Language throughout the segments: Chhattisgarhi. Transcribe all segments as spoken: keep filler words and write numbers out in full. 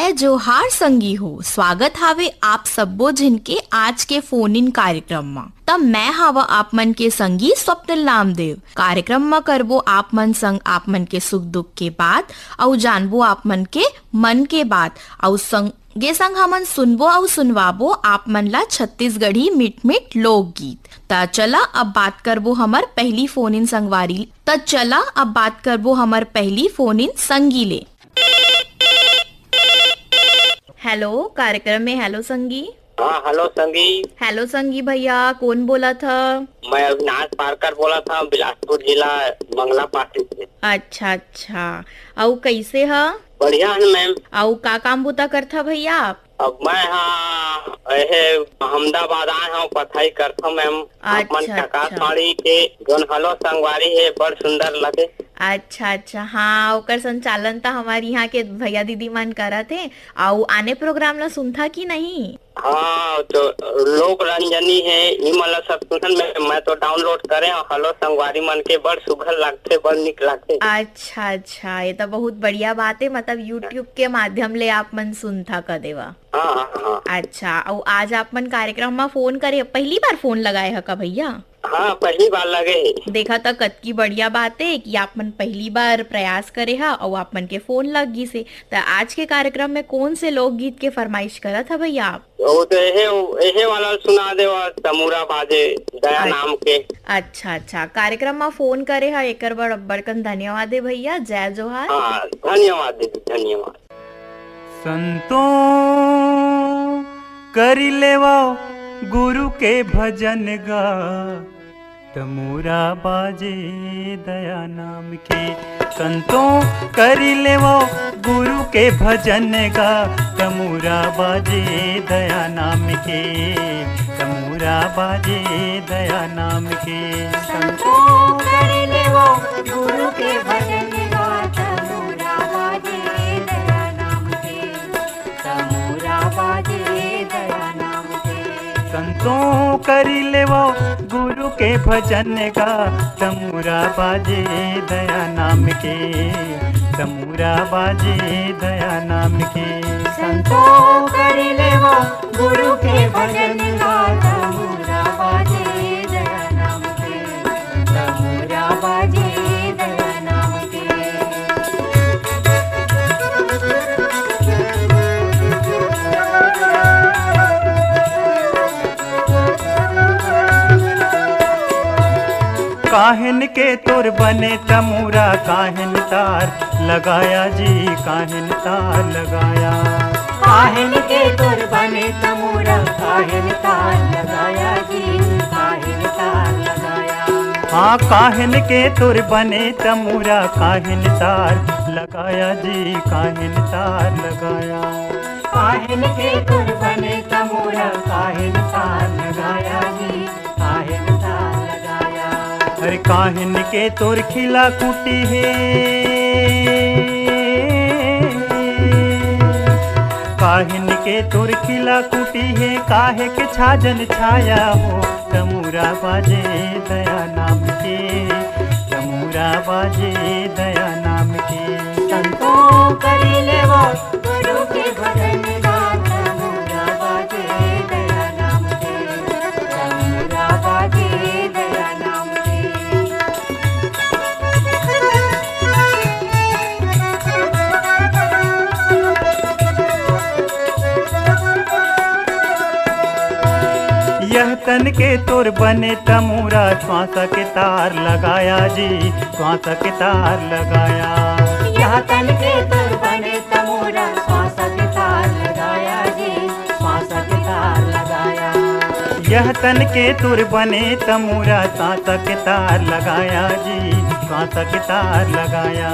ए जोहार संगी हो, स्वागत हावे आप सब्बो झन के आज के फोन इन कार्यक्रम म। त मैं हावा आप मन के संगी स्वप्निल नामदेव। कार्यक्रम म करबो आप मन संग आप मन के सुख दुख के बात, अउ जानबो आप मन के मन के बात, अउ संगे संग हमन सुनबो अउ सुनवाबो आप मन ला छत्तीसगढ़ी मीठ मीठ लोकगीत। त चला अब बात करबो हमर पहली फोन इन संगवारी, त चला अब बात करबो हमर पहली फोन इन संगी ले। हेलो, कार्यक्रम में हेलो संगी। हाँ, हेलो संगी। हेलो संगी भैया, कौन बोलत ह? मैं अविनाश पारकर बोलत हव, बिलासपुर जिला मंगला पाटी से। अच्छा, अच्छा। अउ कैसे ह? बढ़िया है मैम। अउ का काम बुता करथा भैया आप? अब मैं हा एहे अहमदाबाद आए हव, पढ़ाई करथव मैम। आप मन अच्छा, अच्छा। आकाशवाणी के जोन हेलो संगवारी हे, बड़ सुंदर लगे। अच्छा, अच्छा। हाँ, ओकर संचालन त हमारे यहाँ के भैया दीदी मन करत हे। अउ आने प्रोग्राम ला सुनथा कि नहीं? हाँ, तो लोक रंजनी हे, ई मन ला सब सुनन में, मैं तो डाउनलोड करे हव हेलो संगवारी मन के, बड़ सुघर लागथे, बड़ निक लागथे। अच्छा, अच्छा, ये तो बहुत बढ़िया बात है, मतलब YouTube के माध्यम ले आप मन सुनथा क देवा। हाँ, हाँ, हाँ। अच्छा, अउ आज आप मन कार्यक्रम म फोन करे, पहली बार फोन लगाए ह का भैया? हाँ, पहली बार लगे हे। देखा त कतकी बढ़िया बात है कि आप मन पहली बार प्रयास करे ह अउ आप मन के फोन लग गिस हे। त आज के कार्यक्रम में कौन से लोकगीत के फरमाइश करत ह भैया आप? वो तो एहे, एहे वाला सुना देवा, तमूरा बाजे दया अच्छा। नाम के। अच्छा, अच्छा, कार्यक्रम म फोन करे ह एकर बर अब्बड़कन धन्यवाद हे भैया। जय जोहार। हाँ, धन्यवाद दीदी, धन्यवाद। संतो करि लेवव गुरु के भजन गा, तमूरा बाजे दया नाम के। संतो करि लेवव गुरु के भजन गा, तमूरा बाजे दया नाम के, तमूरा बाजे दया नाम के। संतो करि लेवव गुरु के भजन गा, तमूरा बाजे दया नाम के। तमूरा बाजे दया नाम के। संतो करि लेवव गुरु के भजन गा, तमूरा बाजे दया नाम के, तमूरा बाजे दया नाम के। संतो करि लेवव गुरु के भजन गा, तमूरा बाजे दया नाम के, तमूरा बाजे दया नाम के। काहिन के तोर बने तमूरा, काहिन तार लगाया जी, काहिन तार लगाया। काहिन के तोर बने तमूरा, काहिन तार लगाया जी, काहिन तार लगाया। हाँ, काहिन के तोर बने तमूरा, काहिन तार लगाया जी, काहिन तार लगाया। काहिन के तोर बने तमूरा, काहिन तार लगाया जी, काहिन तार लगाया। अरे काहिन के तोर खिला खूंटी हे, काहिन के तोर खिला खूंटी हे, काहे के छाजन छाया हो, तमूरा बाजे दया नाम के, तमूरा बाजे दया नाम के। संतो करि लेवव गुरु के भजन गा, तमूरा बाजे दया नाम के, तमूरा बाजे दया नाम के। यह तन के तोर बने तमूरा, श्वास के तार लगाया जी, श्वास के तार लगाया। यह तन के तोर बने तमूरा, श्वास के तार लगाया जी, श्वास के तार लगाया। यह तन के तोर बने तमूरा, श्वास के तार लगाया जी, श्वास के तार लगाया।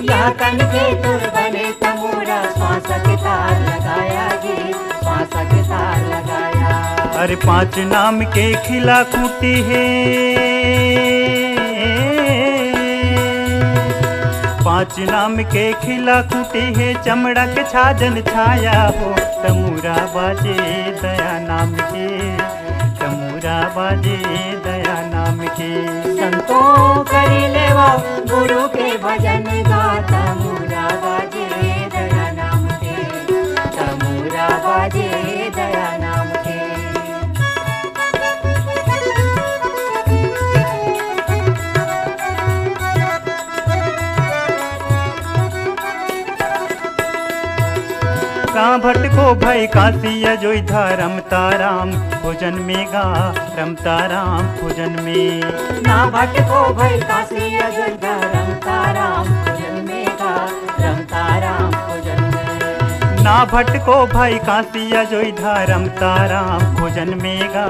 यह तन के तोर बने तमूरा, श्वास के तार लगाया जी, श्वास के तार लगाया। अरे पांच नाम के खिला खूंटी हे, पांच नाम के खिला खूंटी हे, चमड़ा के छाजन छाया हो, तमूरा बाजे दया नाम के, तमूरा बाजे दया नाम के। संतो करि लेवव गुरु के भजन गा, तमूरा बाजे दया नाम के, बाजे दया नाम के। का भटको भई काशी अजोध्या, रमता राम भोजन में गा, रमता राम भोजन में। ना भटको भई काशी अजोध्या, रमता राम भोजन में गा, रमता राम भोजन में। ना भटको भई काशी अजोध्या, रमता राम भोजन में गा,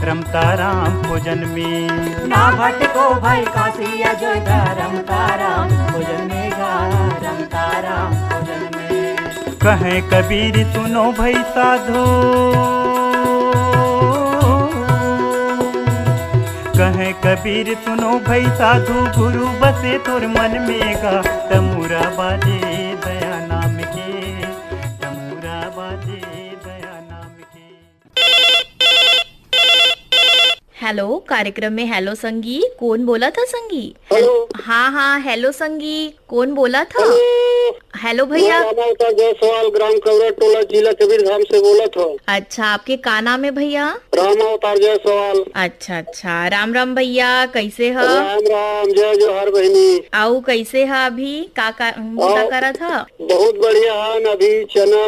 रमता राम भोजन में। ना भटको भई काशी अजोध्या, रमता राम भोजन में गा, रमता राम भोजन में। कहे कबीर सुनो भई साधु, कहे कबीर सुनो भई साधु, गुरु बसे तोर मन में गा, तमूरा बाजे दया नाम के, तमूरा बाजे दया नाम के। हेलो, कार्यक्रम में हेलो संगी, कौन बोलत ह संगी? हेलो। हाँ, हाँ, हेलो संगी, कौन बोलत ह? हेलो। हेलो भैया। मैं रामा अवतार जायसवाल, ग्राम कौरा टोला, जिला कबीरधाम से बोलत हूँ। अच्छा, आपके का नाम है भैया? रामा अवतार जायसवाल। अच्छा, अच्छा, राम राम भैया, कैसे ह? राम राम, जय जोहार बहिनी। आऊ कैसे ह अभी? का, का बूता करत ह? बहुत बढ़िया हन, अभी चना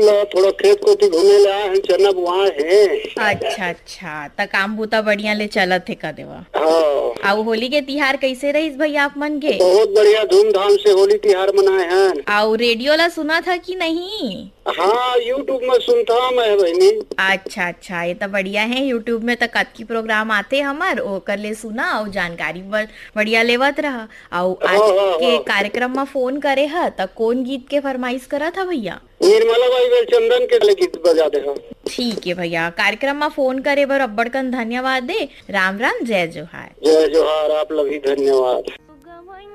ला थोड़ा खेत कोती घूमे ले आए हन, चना बुआए हे। अच्छा, अच्छा, त काम बूता बढ़िया ले चलत हे, का देवा? हाँ। अउ होली के तिहार कैसे रहिस भैया आप मन के? बहुत बढ़िया, धूमधाम से होली तिहार मनाए हन। अउ रेडियो ला सुनत ह कि नहीं? हाँ, YouTube में सुनता मैं बहिनी। अच्छा, अच्छा, ये त बढ़िया है। YouTube में त कतकी प्रोग्राम आथे हमर, ओकर ले सुना अउ जानकारी ब-, बढ़िया लेवत रह। अउ हाँ, आज हाँ, के हाँ। कार्यक्रम म फोन करे ह, त कौन गीत के फरमाइश करत ह भैया? निर्मला बाई बेलचंदन के ले गीत बजा दे हो। ठीक है भैया, कार्यक्रम म फोन करे बर अब्बड़ कन धन्यवाद दे। राम राम, जय जोहार। जय जोहार, आप ला भी धन्यवाद। गवन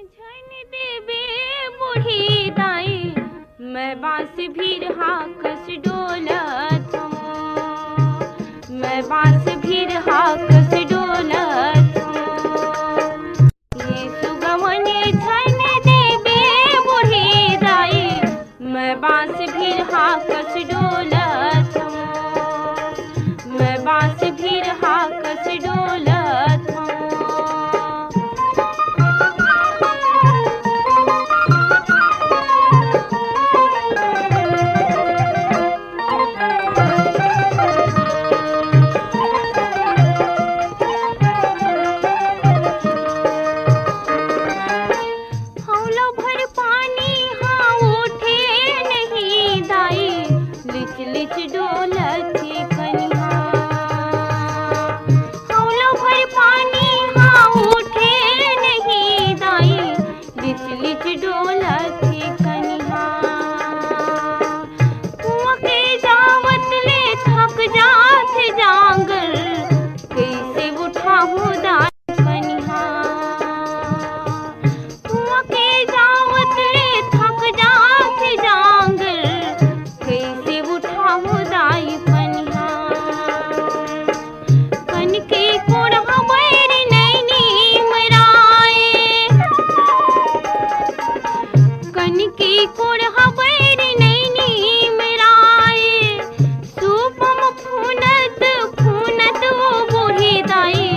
झन देबे बूढ़ी दाई, मैं बांस भीर हाकस डोलत हूँ, मैं बांस भीर हाकस डोलत हूँ। ये सुगवन झन देबे बूढ़ी दाई, मैं बांस भीर हाकस डोलत हूँ, मैं बांस भीर हाकस डोलत हूँ। हौला भर पानी हा उठे नहीं दाई, लिच लिच डोलत हे कनिहा। हौला भर पानी हा उठे नहीं दाई, लिच लिच डोलत हे कनिहा। कुआं के जावत ले थक जात हे जांगर, कैसे उठाहूँ दाई पनिहा। कुआं के जावत ले थक जात जांगर, कैसे उठाहूँ दाई पनिहा। कनके कोड़हा बैरी नैनी मराए, कनके कोड़हा बैरी नैनी मराए, सूपम फूनत फूनत वो बूढ़ी दाई,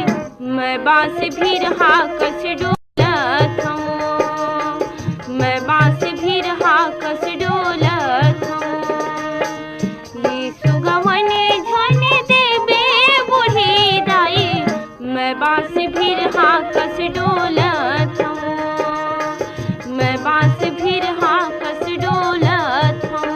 मैं बांस भीर हाकस डोलत हूँ, मैं बांस भीर हाकस डोलत हूँ। ये सुगवन झन देबे बूढ़ी दाई, मैं बांस भीर हाकस डोलत हूँ, मैं बांस भीर हाकस डोलत हूँ।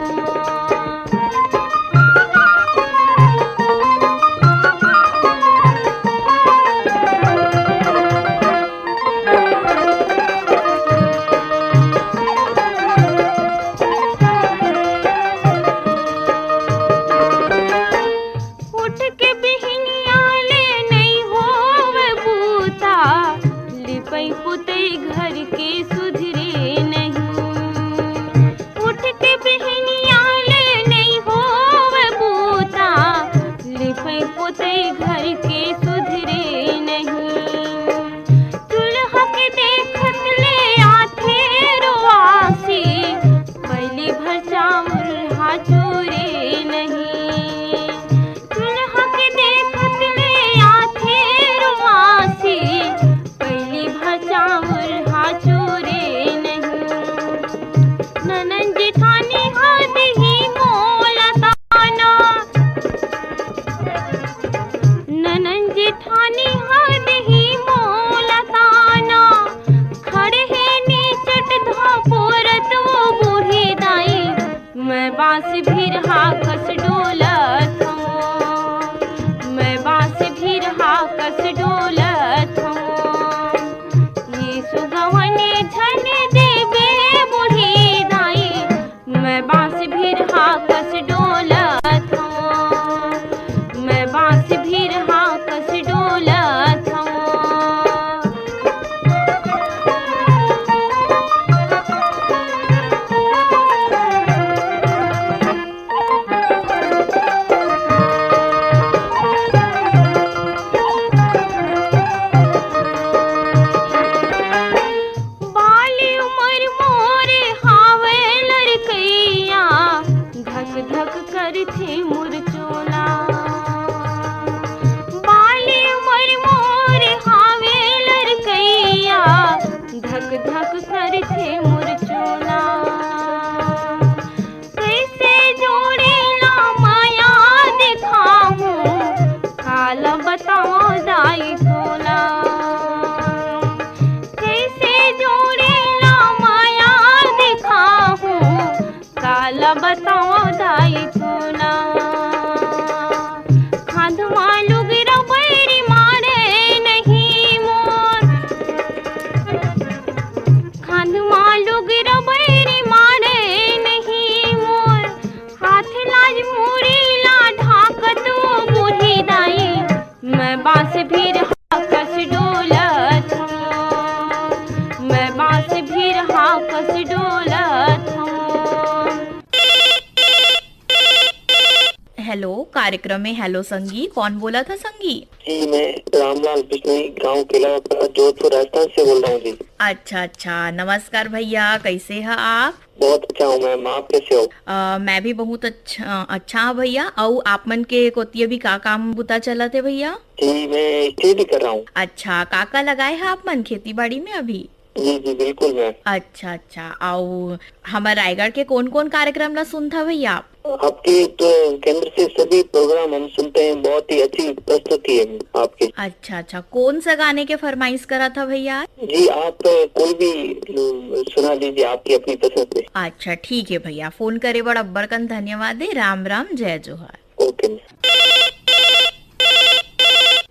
उठ के बिहनिया ले नइ होवे बूता, लिपई पुतई घर के सुधरे नहीं। उठ के बिहनिया ले नइ होवे बूता, लिपई पुतई घर के सुधरे नहीं। चूल्हा के देखत ले आथे रोआसी, पहली भर चाउर हा चूरे हानि हद ही मोला ताना, खड़े हे नीचट धपोरत वो बूढ़ी दाई। मैं बांस भिरहा कस डोलत हूँ, मैं बांस भिरहा कस डोलत हूँ। ये सुगवन झन देबे बूढ़ी दाई, मैं बांस भिरहा कस डोलत हूँ, मैं बांस भिरहा कस डोलत हूँ। बाली उमर मोरे हावे लड़कैया, धक धक करथे मोर चोला। बाली उमर मोरे हावे लड़कैया, धक धक करथे मोर चोला। कैसे जोड़े ला माया दिखाहूँ, काला बताओ दाई तोला। कैसे जोड़े ला माया दिखाहूँ, काला बताओ दाई तोला। खांध मा लुगरा बैरी मारे नहीं मोर, खांध मा लुगरा बैरी मारे नहीं मोर, हाथ लाज मुड़ी ला ढाकत बूढ़ी दाई। मैं बांस भिरहा कस डोलत हूँ, मैं बांस भिरहा कस डोलत हूँ। हेलो, कार्यक्रम में हेलो संगी, कौन बोलत ह संगी? जी, मैं रामलाल बिश्नोई, गांव केलावकड़ा, जोधपुर, राजस्थान से बोल रहा हूँ जी। अच्छा अच्छा, नमस्कार भैया, कैसे ह आप? बहुत अच्छा हूँ मैम, आप कैसे हो? अ, मैं भी बहुत अच्छा, अच्छा हूँ भैया। अउ आप मन के कोती अभी का काम बुता चलत हे भैया? जी, मैं स्टडी कर रहा हूँ। अच्छा, का का लगाए ह आप मन खेती बाड़ी में अभी? जी जी, बिल्कुल मैम। अच्छा अच्छा, अउ हमर रायगढ़ के कौन कौन कार्यक्रम ला सुनथा भैया आप? आपके तो केंद्र से सभी प्रोग्राम हम सुनते हैं, बहुत ही अच्छी प्रस्तुति है आपकी। अच्छा अच्छा, कौन सा गाने के फरमाइश करा था भैया? जी, आप कोई भी, अ, सुना दीजिए आपकी अपनी पसंद से। अच्छा ठीक है भैया, फोन करे बर अब्बड़ कन धन्यवाद है। राम राम, जय जोहार। ओके मैम।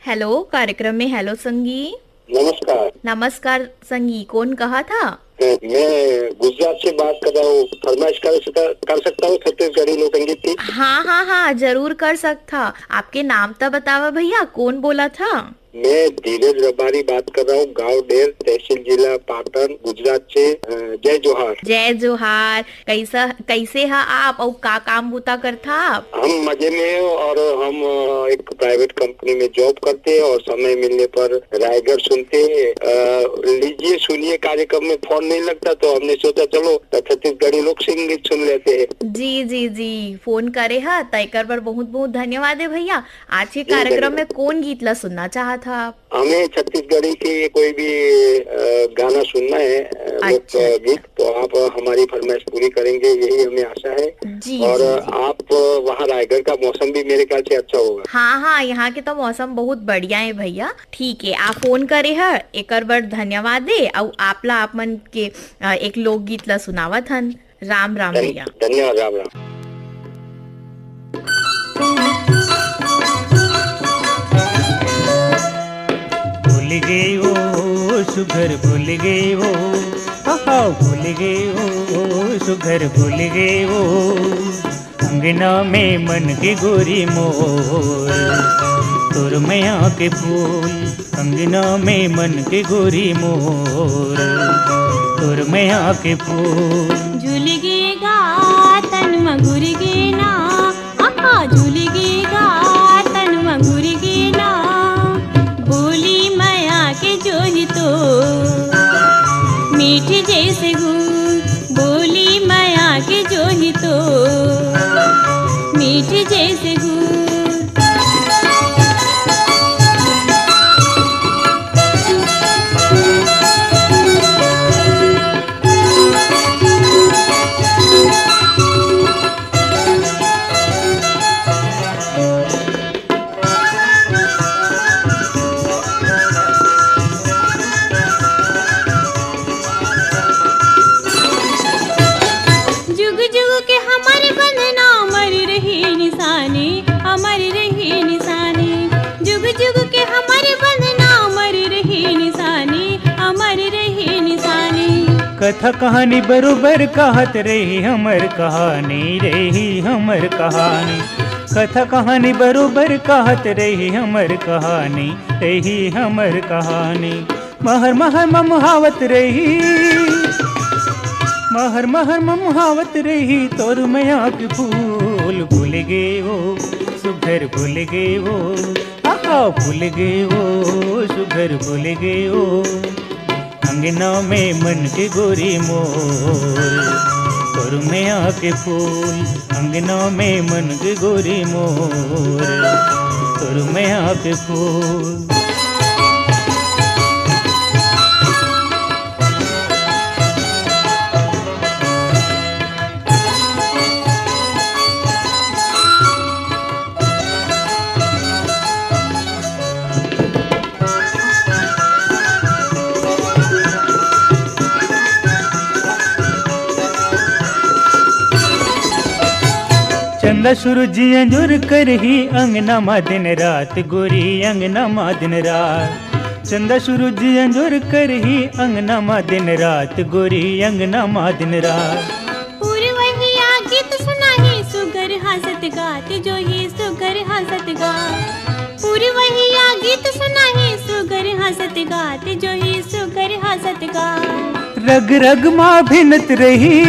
हेलो, कार्यक्रम में हेलो संगी। नमस्कार। नमस्कार संगी, कौन कहा था? मैं, मैं गुजरात से बात कर रहा हूँ। फरमाइश कर सकता, कर सकता हूँ छत्तीसगढ़ी लोक संगीत की? हाँ हाँ हाँ, जरूर कर सकता। आपके नाम तो बतावा भैया, कौन बोला था? मैं धीरज रबारी बात कर रहा हूँ, गांव डेर, तहसील जिला पाटन, गुजरात से। अ, जय जोहार। जय जोहार। कैसा, कैसे हा आप अउ का काम बुता करथा आप? हम मजे में हैं और हम, अ, एक प्राइवेट कंपनी में जॉब करते हैं और समय मिलने पर रायगढ़ सुनते हैं। अ, लीजिए सुनिए कार्यक्रम में फोन नहीं लगता तो हमने सोचा चलो छत्तीसगढ़ी लोक संगीत सुन लेते हैं। जी जी जी, फोन करे हा त एकर बर बहुत बहुत धन्यवाद है भैया। आज के जी, कार्यक्रम धन्यवाद। में कौन गीत ला सुनना चाहत हा आप? हमें छत्तीसगढ़ी के कोई भी, अ, गाना सुनना है, अ, लोक, अच्छा, अ, अच्छा। गीत, तो आप हमारी फरमाइश पूरी करेंगे, यही हमें आशा है। जी, और जी, जी। आप, अ, वहाँ रायगढ़ का मौसम भी मेरे ख्याल से अच्छा होगा। हाँ, हाँ, यहाँ के तो मौसम बहुत बढ़िया है भैया। ठीक है, आप फोन करे ह, एकर बर धन्यवाद है। अउ आप ला आप मन के, अ, एक लोकगीत ला सुनावत हन। राम राम धन-, भैया। धन्यवाद, राम राम। भूल गए वो सुघर, भूल गए वो, आहा, भूल गए वो सुघर, भूल गए वो अंगना में मन के गोरी मोर, तोर मया के फूल। अंगना में मन के गोरी मोर, तोर मया के फूल। झुलगे गा तन म घुरगे ना, आहा, झुलगे गा तन म घुरगे ना। बोली मया के जोही तो, मीठ जैसे गुड़। बोली मया के जोही तो, मीठ जैसे गुड़। कथा कहानी बरोबर कहत रही हमर कहानी, रही हमर कहानी। कथा कहानी बरोबर कहत रही हमर कहानी, रही हमर कहानी। महर महर ममहावत रही, महर महर ममहावत रही तोर मया के फूल। भूल गे वो सुघर, भूल गे वो, आहा, भूल गे वो सुघर, भूल गे वो। अंगना में मन के गोरी मोर, तोर मया के फूल। अंगना में मन के गोरी मोर, तोर मया के फूल। चंदा सूरज अंजोर करही, अंगना मा दिन रात गोरी, अंगना मा दिन रात। चंदा सूरज अंजोर करही, अंगना मा दिन रात गोरी, अंगना मा दिन रात। पुरवैया गीत सुनाही, सुघर हंसत गात जोही, सुघर हंसत गात। पुरवैया गीत सुनाही, सुघर हंसत गात जोही, सुघर हंसत गात। रग रग मा भिनत रही,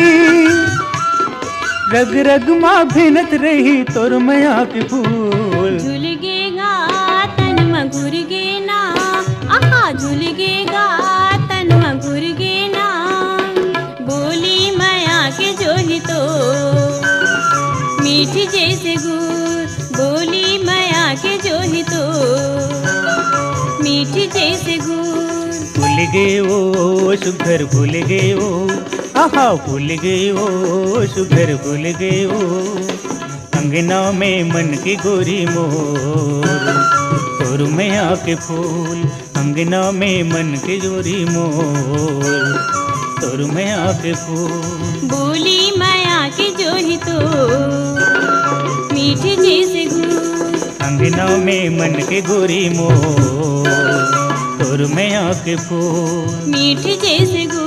रग रग मा भिनत रही तोर मया के फूल। झुल गे गा तन म घुर गे ना, आहा, झुल गे गा तन म घुर गे ना। बोली मया के जोही तो मीठ जैसे गुड़, बोली मया के जोही तो मीठ जैसे गुड़। भूल गे वो सुघर, भूल गे वो, आहा, भूल गे वो सुघर, भूल गे वो। अंगना में मन के गोरी मोर, तोर मया के फूल। अंगना में मन के गोरी मोर, तोर मया के फूल। बोली मया के जोही तो मीठ जैसे गुड़। अंगना में मन के गोरी मोर, तोर मया के फूल। मीठ जैसे गुड़।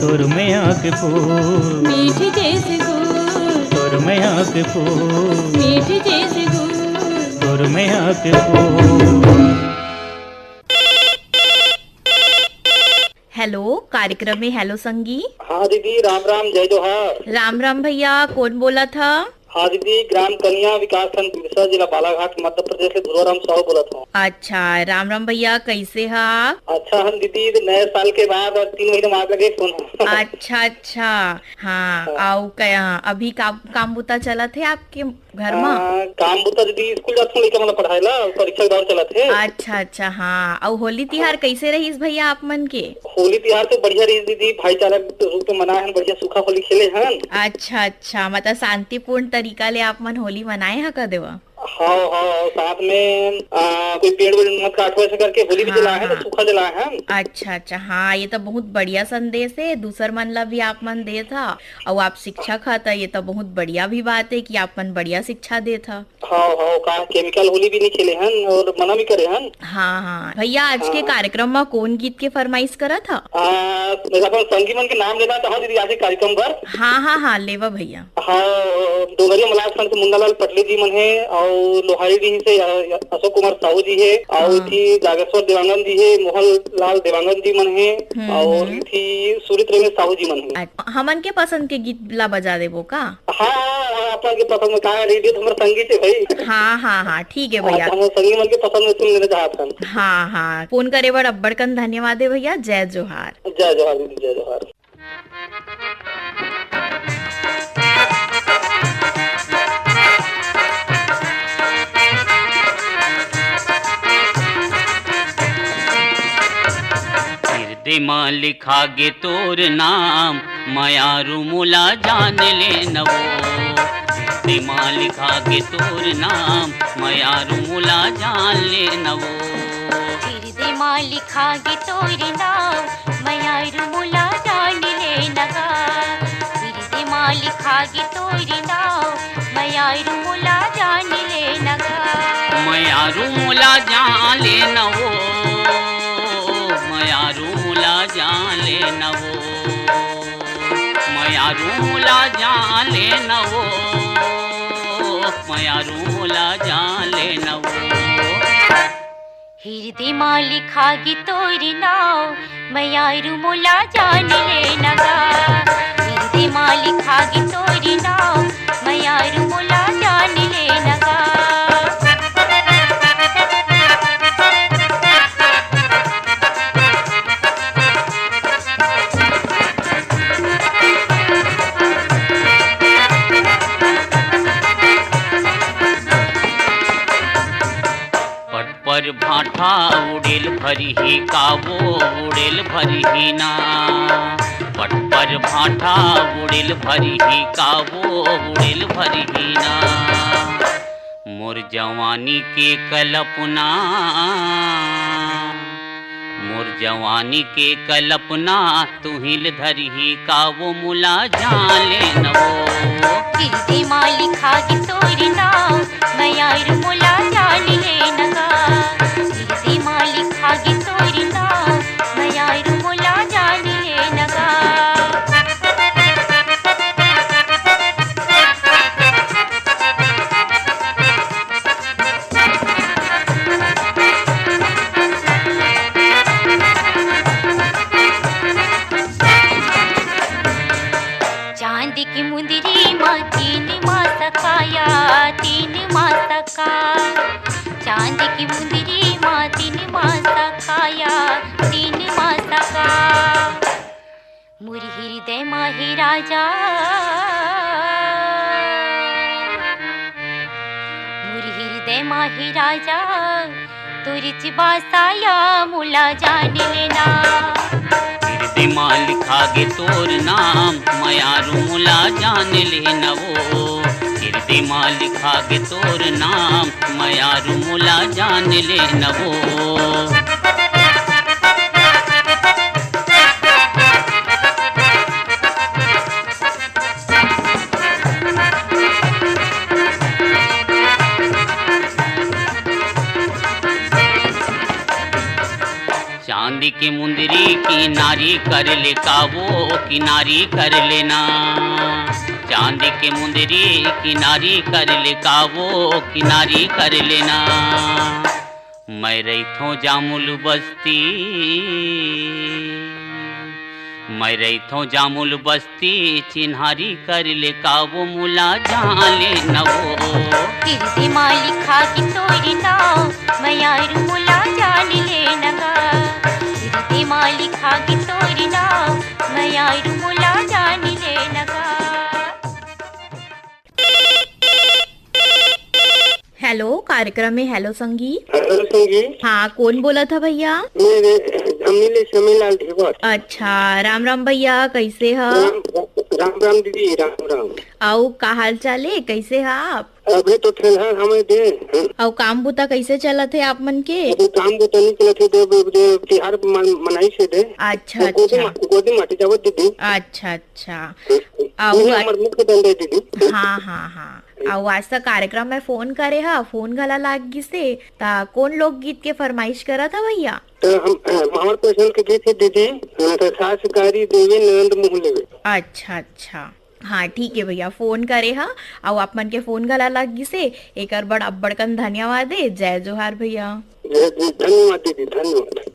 तोर मया के फूल। मीठ जैसे गुड़। तोर मया के फूल। मीठ जैसे गुड़। तोर मया के फूल। हेलो, कार्यक्रम में हेलो संगी। हाँ दीदी, राम राम, जय जोहार। राम राम भैया, कौन बोलत ह? हाँ दीदी, ग्राम कनिया, विकास खंड बिरसा, जिला बालाघाट, मध्य प्रदेश से धुरवा राम साहू बोलत हूँ। अच्छा, राम राम भैया, कैसे ह आप? अच्छा हम दीदी, नए साल के बाद और तीन महीने बाद लगे फोन। अच्छा अच्छा। हाँ, हाँ। आउ क्या अभी का काम बुता चलत है आपके घर मा? हाँ, काम बुता दीदी, स्कूल जात हूँ, लइका मन ला पढ़ाए ला, परीक्षा के दौर चलत हे। अच्छा अच्छा। हाँ, अउ होली तिहार हाँ। कैसे रहिस भैया आप मन के? होली तिहार तो बढ़िया रहिस दीदी, भाईचारा के रूप में मनाए हन, बढ़िया सूखा होली खेले हन। अच्छा अच्छा, मतलब शांतिपूर्ण तरीका ले आप मन होली मनाए ह, कह देवा। हाँ हाँ, साथ में आ, कोई पेड़ वेड़ मत काटो, ऐसे करके होली भी हाँ, जलाए हैं तो हाँ। सूखा जलाए हैं। अच्छा अच्छा, हाँ, ये तो बहुत बढ़िया संदेश है, दूसर मन ला भी आप मन देत ह। अउ आप शिक्षक ह, त ये तो बहुत बढ़िया भी बात है कि आप मन बढ़िया शिक्षा देत ह। हाँ हाँ, का केमिकल होली भी नहीं खेले हन और मना भी करे हन। हाँ हाँ भैया, आज के हाँ। कार्यक्रम में कौन गीत के फरमाइश करत ह? आ, मैं अपन संगी मन के नाम लेना चाहूँ दीदी, आज के कार्यक्रम पर। हाँ हाँ हाँ, लेवा भैया। हाँ, डोंगरिया मलारखंड से मुन्नालाल पटले जी मन हे, अउ लोहारी डीह से अ, अशोक कुमार साहू जी हे, अउ हाँ। इथी जागेश्वर देवांगन जी हे, मोहन लाल देवांगन जी मन हे, हम्म, अउ हम्म। इथी सूरित रमेश साहू जी मन हे। अच्छा, हमन के पसंद के गीत ला बजा देबो का? हाँ, हाँ, हाँ, अपन के पसंद में का, रेडियो तो हमर संगी से भाई। हाँ हाँ हाँ, ठीक है हाँ, भैया। तो हम संगी मन के पसंद में सुन लेना चाहत हन। हाँ हाँ, फोन करे बर अब्बड़ कन धन्यवाद है भैया। जय जोहार। जय जोहार दीदी, जय जोहार। हिरदे म लिखा गे तोर नाम, मयारू मोला जान ले न वो। हिरदे म लिखा गे तोर नाम, मयारू मोला जान ले न वो। हिरदे म लिखा गे तोर नाम, मयारू मोला जान ले न गा। हिरदे म लिखा गे तोर नाम, मयारू मोला जान ले न गा। मयारू मोला जान ले न वो, मयारू मोला जान ले न वो। रूला जान ले न वो, मया रूला जान ले न वो। हिरदे मा लिखा गे तोर नाव, मयारू मोला जान ले नगा। हिरदे मा लिखा गे तोर नाव, मयारू मोला जान ले नगा। पट पर भाठा उड़ेल भरिही का वो उड़ेल भरिही ना। पट पर भाठा उड़ेल भरिही का वो उड़ेल भरिही ना। मोर जवानी के कल्पना, मोर जवानी के कल्पना तुहिल धरिही का वो मोला जान ले न वो। हिरदे मा लिखा गे तोर नाव, मयारू मोला जान ले नगा। हिरदे मा लिखा गे तोर नाव, मयारू मोला जान ले नगा। चांदी की मुंदरी मा तीन मासा काया, तीन मासा का। चांदी की मुंदरी मा तीन मासा काया, तीन मासा का। मोर हिरदे मा हे राजा, मोर हिरदे मा हे राजा, तोर चिबासाया मोला जान ले ना। हिरदे मा लिखा गे तोर नाम, मयारू मोला जान ले न वो। हिरदे मा लिखा गे तोर नाम, मयारू मोला जान ले न वो। चांदी के मुंदरी किनारी कर ले का वो, किनारी कर ले ना। चांदी के मुंदरी किनारी कर ले का वो, किनारी कर ले ना। मैं रहिथों जामुल बस्ती, मैं रहिथों जामुल बस्ती, चिन्हारी कर ले का वो मोला जान ले न वो। हिरदे मा लिखा गे तोर नाव, मयारू मोला जान ले नगा। हिरदे मा लिखा गे तोर नाव, मयारू मोला जान ले नगा। हेलो, कार्यक्रम में हेलो संगीत। हेलो संगीत। हाँ, कौन बोलत ह भैया? मैं रे-, धमनी ले समीलाल ढेबर। अच्छा, राम राम भैया, कैसे ह? राम, राम राम दीदी, राम राम। अउ का हाल चाल हे, कैसे ह आप? अभी तो ठेलहा हमें दे। अउ काम बुता कैसे चलत हे आप मन के? अभी काम बुता नहीं चलत हे दे, दे, दे, तिहार मन-, मनाई से दे। अच्छा, वो गोदी अच्छा। मा-, गोदी माटी जावत दीदी। अच्छा, अच्छा। अउ नहीं, आज हमर मुख्य धंधा है दीदी। हाँ, हाँ, हाँ। अउ आज तक कार्यक्रम में फोन करे ह, फोन घला लाग गिसे, त कौन लोकगीत के फरमाइश करत ह भैया? तो हम, अ, हमर पसंद के गीत है दीदी, अ, तो सास गारी देवे ननद मुँह लेवे। अच्छा, अच्छा। हाँ, ठीक है भैया, फोन करे ह, अउ आप मन के फोन घला लाग गिसे, एकर बर अब्बड़कन धन्यवाद हे। जय जोहार भैया। जय, जय, धन्यवाद दीदी, धन्यवाद।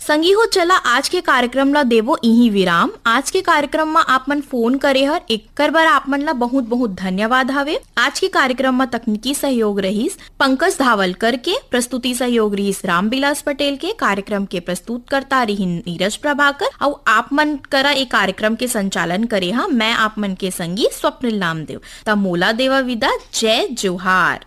संगी हो, चला आज के कार्यक्रम ला देबो इही विराम। आज के कार्यक्रम मा आप मन फोन करे हर, एकर बर आप मन ला बहुत बहुत धन्यवाद हवे। आज के कार्यक्रम मा तकनीकी सहयोग रहिस पंकज धावलकर के, प्रस्तुति सहयोग रहिस रामविलास पटेल के, कार्यक्रम के प्रस्तुतकर्ता रहिन नीरज प्रभाकर, अउ आप मन करा ए कार्यक्रम के संचालन करे हा मैं आप मन के संगी स्वप्निल नामदेव। त मोला देवा विदा, जय जोहार।